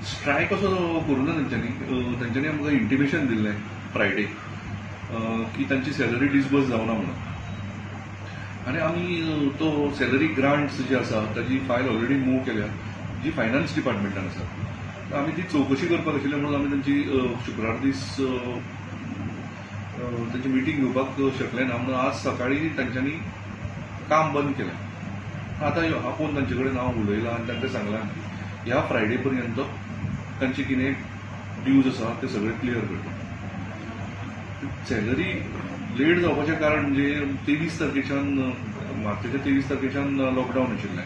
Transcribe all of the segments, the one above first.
Strike असो करूं ना तेंच्यांनी. तेंच्यांनी आमकां इंटिमेशन दिल्लें फ्रायडे की तांची सॅलरी डिसबर्स जावना म्हणून, आनी आमी तो सॅलरी ग्रांट्स जे आसा ताजी फायल ऑलरेडी मूव केल्या जी फायनान्स डिपार्टमेंटान आसा. आमी ती चवकशी करपाक आशिल्ली म्हणून आमी तांची शुक्रार दीस तांची मिटींग घेवपाक शकले ना, म्हणून आज सकाळी तांच्यांनी काम बंद केलें. आतां आपोवन तांचे कडेन हांव उलयलां आनी तांकां सांगलां की ह्या फ्रायडे पर्यंत तांचे कितें ड्यूज आसा ते सगळे क्लियर करता. सॅलरी लेट जावपाचें कारण म्हणजे 23 तारखेच्यान, मार्चाच्या 23 तारखेच्यान लॉकडावन आशिल्लें,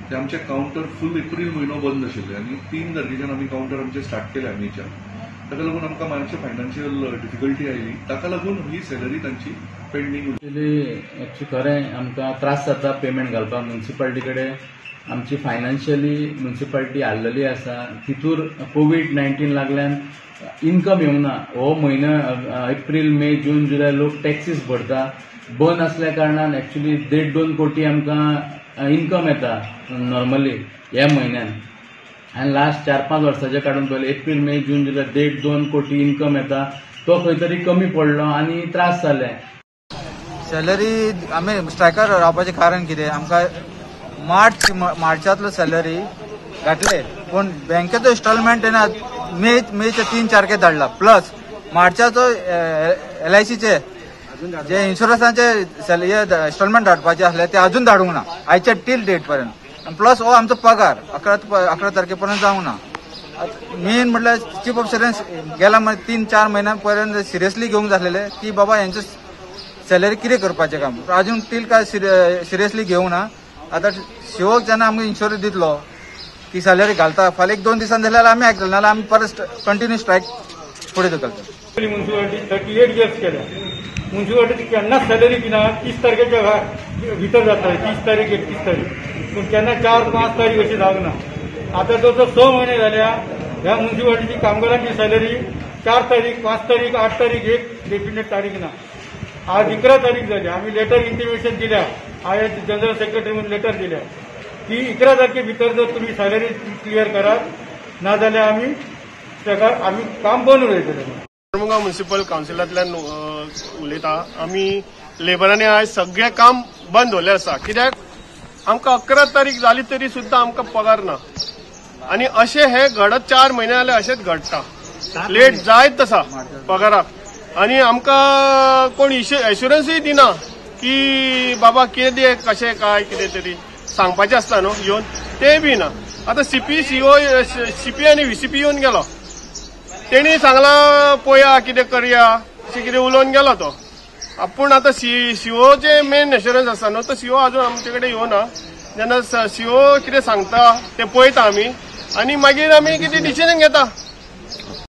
ते आमचे कावंटर फूल एप्रील म्हयनो बंद आशिल्ले आनी 3 तारखेच्यान आमी कावंटर आमचे स्टार्ट केले मेच्या. ताका लागून आमकां मातशें फायनान्शियल डिफिकल्टी आयली, ताका लागून ही सॅलरी तांची पेंडींग उरली. एक्चुअली खरें आमकां त्रास जाता पेमेंट घालपाक. म्युनिसिपालिटी कडेन आमची फायनान्शियली म्युनिसिपालिटी हाल्लेली आसा, तितूर कोवीड-19 लागल्यान इन्कम येवंक ना. हो म्हयनो एप्रील, मे, जून, जुलय लोक टॅक्सीस भरता, बंद आसल्या कारणान एक्चुअली 1.5-2 कोटी आमकां इन्कम येता नॉर्मली ह्या म्हयन्यान. आनी लास्ट 4-5 वर्साचे काडून पळयलें एप्रील, मे, जून, जुलय 1.5-2 कोटी इन्कम येता, तो खंय तरी कमी पडलो आनी त्रास जाले. सॅलरी आमी स्ट्रायकार रावपाचें कारण कितें, आमकां मार्चांतलो सॅलरी घातले, पूण बँकेचो इन्स्टॉलमेंट तेणें मेच्या 3 तारखेक धाडला, प्लस मार्चाचो LICचे जे इन्शुरन्साचे इन्स्टॉलमेंट धाडपाचे आसले ते अजून धाडूंक ना आयच्या टील डेट पर्यंत, प्लस हो आमचो पगार 11 तारखे पर्यंत जावंक ना. मेन म्हटल्यार चीफ ऑफिसरान गेल्या 3-4 म्हयन्या पर्यंत सिरियसली घेवंक जालेले की बाबा हेंचे सॅलरी कितें करपाचें काम, अजून टील काय सिरियसली घेवंक ना. आतां शिवोक जेन्ना आमकां इन्शुरन्स दितलो की सॅलरी घालता, फाल्यां 1-2 दिसान जाल्यार आमी आयकतले, नाजाल्यार आमी परत कंटिन्यू स्ट्रायक फुडें धुकलतले. म्युनिसिपालिटी 38 इयर्स केल्या, म्युनिसिपालिटी केन्नाच सॅलरी दिना. 30 तारखेच्या भितर जाता, 30 तारीख 31 तारीख, पूण केन्ना 4-5 तारीख अशी जावंक ना. आतां जवळ 6 म्हयने जाल्या ह्या म्युनिसिपालिटीची कामगारांची सॅलरी 4 तारीख, 5 तारीख, 8 तारीख, एक डेफिनेट तारीख ना. आज 11 तारीख जाली. आमी लेटर इंटिमेशन दिल्या, I general secretary म्हणून लेटर दिल्या की 11 तारखे भितर जर तुमी सॅलरी क्लियर करात ना जाल्यार आमी ताका आमी काम बंद उडयतले. आर्मुगांव म्युनिसिपल कावन्सिलांतल्यान उलयता. आमी लेबरांनी आयज सगळें काम बंद दवरलें आसा, कित्याक आमकां 11 तारीख जाली तरी सुद्दां आमकां पगार ना. आनी अशें हे घडत 4 म्हयने जाले अशेंच घडटा, लेट जायत आसा पगाराक. आनी आमकां कोण एश्युरन्सूय दिना की बाबा कितें कशें काय कितें तरी सांगपाचें आसता न्हू येवन, तें बी ना. आतां सीपी सीओ सीपी आनी व्हीसीपी येवन गेलो, तेणी सांगलां पळया कितें करया अशें कितें उलोवन गेलो तो. पूण आतां सीओचें मेन एश्युरन्स आसा न्हू, तो सीओ अजून आमचे कडेन येवना. जेन्ना सीओ कितें सांगता तें पळयता आमी आनी मागीर आमी कितें डिसिजन घेता.